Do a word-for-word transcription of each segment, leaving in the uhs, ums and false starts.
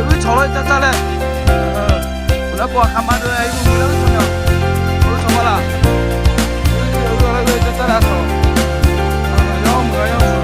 Uir cawq lar-eu car car laer. Nar kov aqkaq ma deuq-aer uir muiq lar-eu cawq nya. Uir cawq ma laq. Uir lar-eu car car laer cawq. Yawmuiq-a yawmuiq.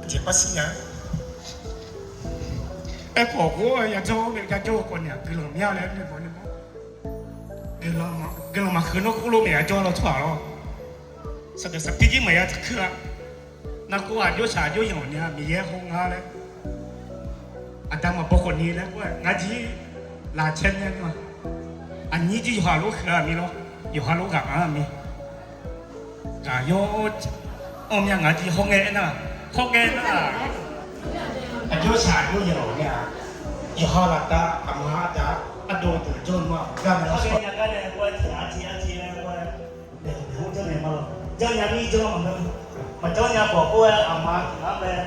Aqjeq par shir nya-a. Aerkhawf, ghov-aer yadzawr-awr nae yadzawr-eu khawf naeq-aq guiqlanq mya laer noeqmawf ni mawr. Guiqlanq maqhuiq nawr kurlof maeq yadzawr law tsawrhaq lawr. Saqdaq saqpir jir maqya taqkuir-a. Narkhof aqjox shaq aqjox yanq ni-a Miqyaer haw nga laer aqda maqbaw khawf ni laer khoer-aq, ngar jir laqcaer myaer nar, aqnyir jir yawqha lof huiq-a mir lawr, yawqha lof ghaq nga mir. Ghaq yawr anr mya ngaq jir hawr ngae aernar, hawr ngae aernar, aqjox shaq aqjox yanq-awq ngae-a, yawqha laftav aqma aqda ardov deuq jawr-eu ma gar nae nya gar nae khoer tiq aqtiq aqtiq laer khoer, janrnya mir janr maqngeur, maqjanr nya khawf khoer-aer aqma tiq ghaq mae.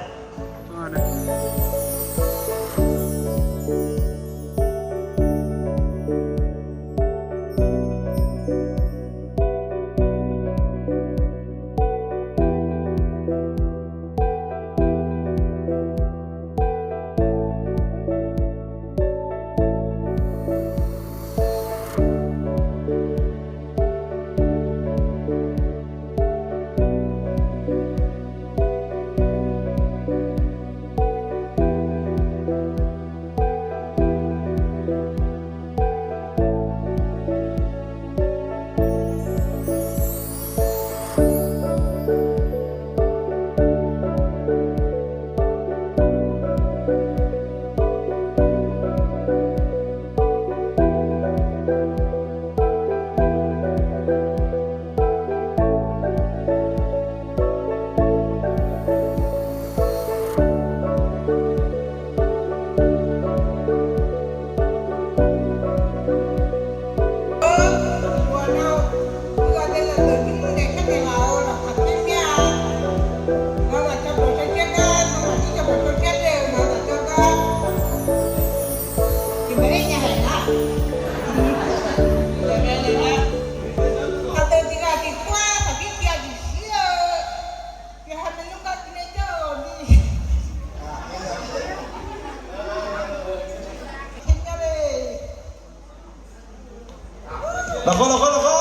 Lafkhoer, lafkhoer, lafkhoer.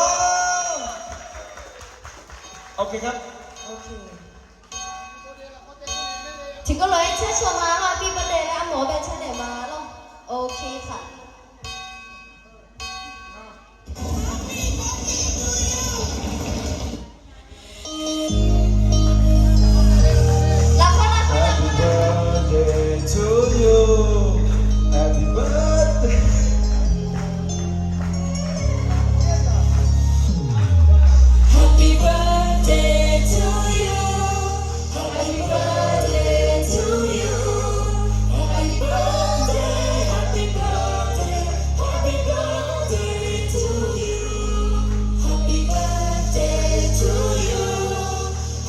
โอเคครับ Tiqkawv lof-aer caer shaw ma lawr, Happy Birthday laer armawf-anr bae caer naeq ma lawr. โอเคค่ะ Happy birthday to you. Happy birthday. Happy birthday to you. Happy birthday to you. Happy birthday, happy birthday, happy birthday to you. Happy birthday to you.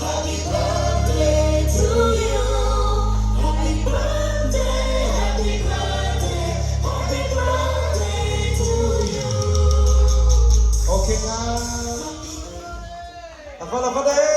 Happy birthday to you. Happy birthday, happy birthday, happy birthday to you. โอเคครับ Lafkhoer, lafkhoer dae.